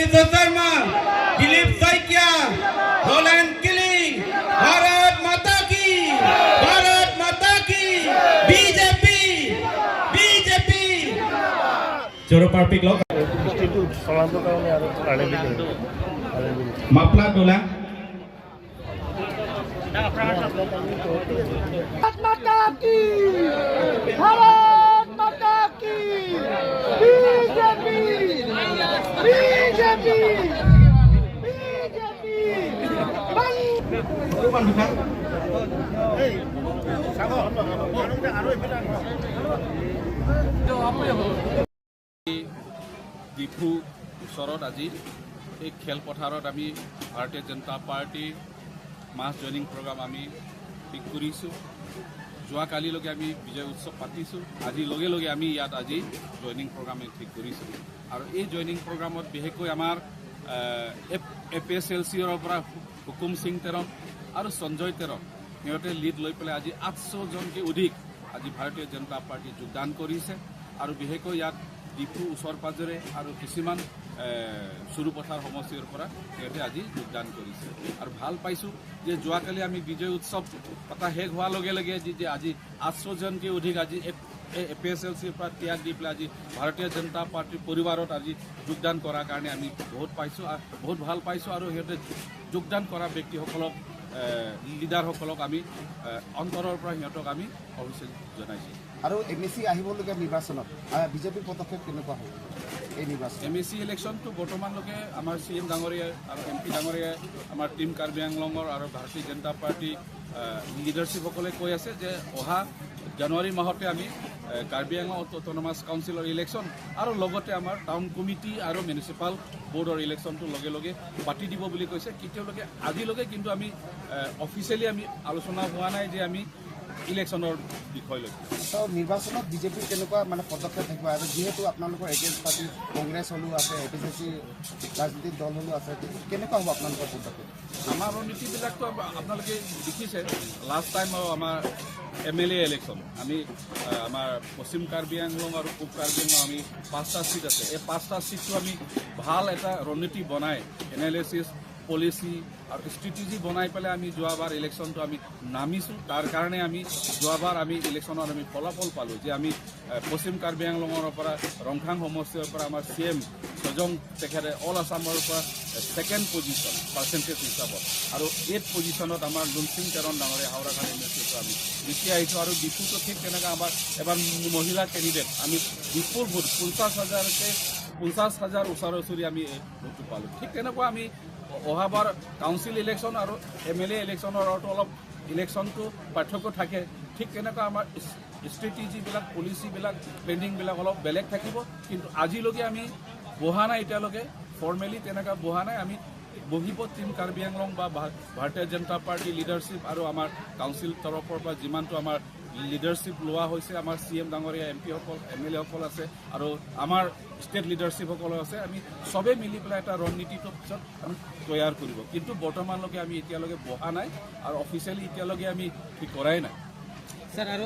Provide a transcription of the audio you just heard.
Kishore Sharma, Dilip Saikia, Roland Killing. Bharat माता की, भारत माता की। BJP, BJP. জোৰ পাৰ্পিক লগ। দৃষ্টিটো চলাটোৰ কাৰণে আৰু আৰ এন বি। মাপলা দোলা। भारत माता की, भारत माता की। BJP, BJP, BJP. বান্ধোখা। আৰু এইফালে। ডিফু ওচৰত আজি এই খেলপথাৰত আমি ভাৰতীয় জনতা পাৰ্টীৰ মাছ জইনিং প্ৰগ্ৰাম আমি ঠিক কৰিছোঁ। যোৱাকালিলৈকে আমি বিজয় উৎসৱ পাতিছোঁ। আজি লগে লগে আমি ইয়াত আজি জইনিং প্ৰগ্ৰাম আমি ঠিক কৰিছোঁ। আৰু এই জইনিং প্ৰগ্ৰামত বিশেষকৈ আমাৰ এ পি এছ এল চিৰ পৰা হুকুম সিং তেৰং আৰু সঞ্জয় তেৰং, সিহঁতে লিড লৈ পেলাই আজি 800জনকৈ অধিক আজি ভাৰতীয় জনতা পাৰ্টীত যোগদান কৰিছে। আৰু বিশেষকৈ ইয়াত ডিফু ওচৰ পাজৰে আৰু কিছুমান সৰুপথাৰ সমষ্টিৰ পৰা সিহঁতে আজি যোগদান কৰিছে। আৰু ভাল পাইছোঁ যে যোৱাকালি আমি বিজয় উৎসৱ পতা শেষ হোৱাৰ লগে লগে যি যে আজি 800জনকৈ অধিক আজি এ পি এছ এল চিৰ পৰা ত্যাগ দি পেলাই আজি ভাৰতীয় জনতা পাৰ্টীৰ পৰিবাৰত আজি যোগদান কৰাৰ কাৰণে আমি বহুত পাইছোঁ আৰু বহুত ভাল পাইছোঁ। আৰু সিহঁতে যোগদান কৰা ব্যক্তিসকলক, লিডাৰসকলক আমি অন্তৰৰ পৰা সিহঁতক আমি অভিষেক জনাইছোঁ। আৰু এম এ চি আহিবলগীয়া নিৰ্বাচনত বিজেপিৰ পদক্ষেপ কেনেকুৱা হ'ব এই নিৰ্বাচন? এম এ চি ইলেকশ্যনটো বৰ্তমানলৈকে আমাৰ চি এম ডাঙৰীয়াই আৰু এম পি ডাঙৰীয়াই, আমাৰ টীম কাৰ্বি আংলঙৰ আৰু ভাৰতীয় জনতা পাৰ্টী লিডাৰশ্বিপসকলে কৈ আছে যে অহা জানুৱাৰী মাহতে আমি কাৰ্বি আংলং অট'নমাছ কাউন্সিলৰ ইলেকশ্যন আৰু লগতে আমাৰ টাউন কমিটি আৰু মিউনিচিপাল বৰ্ডৰ ইলেকশ্যনটো লগে লগে পাতি দিব বুলি কৈছে। কেতিয়ালৈকে আজিলৈকে কিন্তু আমি অফিচিয়েলি আমি আলোচনা হোৱা নাই যে আমি ইলেকশ্যনৰ বিষয় লৈ। তো নিৰ্বাচনত বিজেপিৰ কেনেকুৱা মানে পদক্ষেপ থাকিব? আৰু যিহেতু আপোনালোকৰ এগেইনষ্ট পাৰ্টি কংগ্ৰেছ হ'লেও আছে, এ পি চি চি ৰাজনীতিক দল হ'লেও আছে, কেনেকুৱা হ'ব আপোনালোকৰ পদক্ষেপ? আমাৰ ৰণনীতিবিলাকতো আপোনালোকে দেখিছে। লাষ্ট টাইম আমাৰ এম এল এ ইলেকশ্যন আমি আমাৰ পশ্চিম কাৰ্বি আংলং আৰু পূব কাৰ্বি আংলং আমি পাঁচটা চিট আছে। এই পাঁচটা চিটটো আমি ভাল এটা ৰণনীতি বনাই, এনালিচিছ, পলিচি আৰু ষ্ট্ৰেটেজি বনাই পেলাই আমি যোৱাবাৰ ইলেকশ্যনটো আমি নামিছোঁ। তাৰ কাৰণে আমি যোৱাবাৰ আমি ইলেকশ্যনত আমি ফলাফল পালোঁ যে আমি পশ্চিম কাৰ্বি আংলঙৰ পৰা ৰংখাং সমষ্টিৰ পৰা আমাৰ চি এম স্বয়ং তেখেতে অল আছামৰ পৰা ছেকেণ্ড পজিশ্যন পাৰ্চেণ্টেজ হিচাপত আৰু এইট পজিশ্যনত আমাৰ লুনচিং তেৰণ ডাঙৰীয়া হাওৰাঘাট এম এ চিৰ পৰা আমি জিকি আহিছোঁ। আৰু ডিফুটো ঠিক তেনেকৈ আমাৰ এবাৰ মহিলা কেণ্ডিডেট আমি বিপুল ভোট, 50 হাজাৰকৈ, 50 হাজাৰ ওচৰা ওচৰি আমি এই ভোটটো পালোঁ। ঠিক তেনেকুৱা আমি অহাবাৰ কাউন্সিল ইলেকশ্যন আৰু এম এল এ ইলেকশ্যনৰ অলপ ইলেকশ্যনটো পাৰ্থক্য থাকে। ঠিক তেনেকুৱা আমাৰ ষ্ট্ৰেটেজিবিলাক, পলিচিবিলাক, প্লেনিংবিলাক অলপ বেলেগ থাকিব। কিন্তু আজিলৈকে আমি বহা নাই, এতিয়ালৈকে ফৰ্মেলি তেনেকুৱা বহা নাই। আমি বহিব টীম কাৰ্বি আংলং বা ভাৰতীয় জনতা পাৰ্টি লিডাৰশ্বিপ আৰু আমাৰ কাউন্সিল তৰফৰ পৰা যিমানটো আমাৰ লিডাৰশ্বিপ লোৱা হৈছে, আমাৰ চি এম ডাঙৰীয়া, এম পিসকল, এম এল এসকল আছে আৰু আমাৰ ষ্টেট লিডাৰশ্বিপসকলো আছে, আমি চবেই মিলি পেলাই এটা ৰণনীতিটো পিছত আমি তৈয়াৰ কৰিব। কিন্তু বৰ্তমানলৈকে আমি এতিয়ালৈকে বহা নাই আৰু অফিচিয়েলি এতিয়ালৈকে আমি ঠিক কৰাই নাই। স্যাৰ, আৰু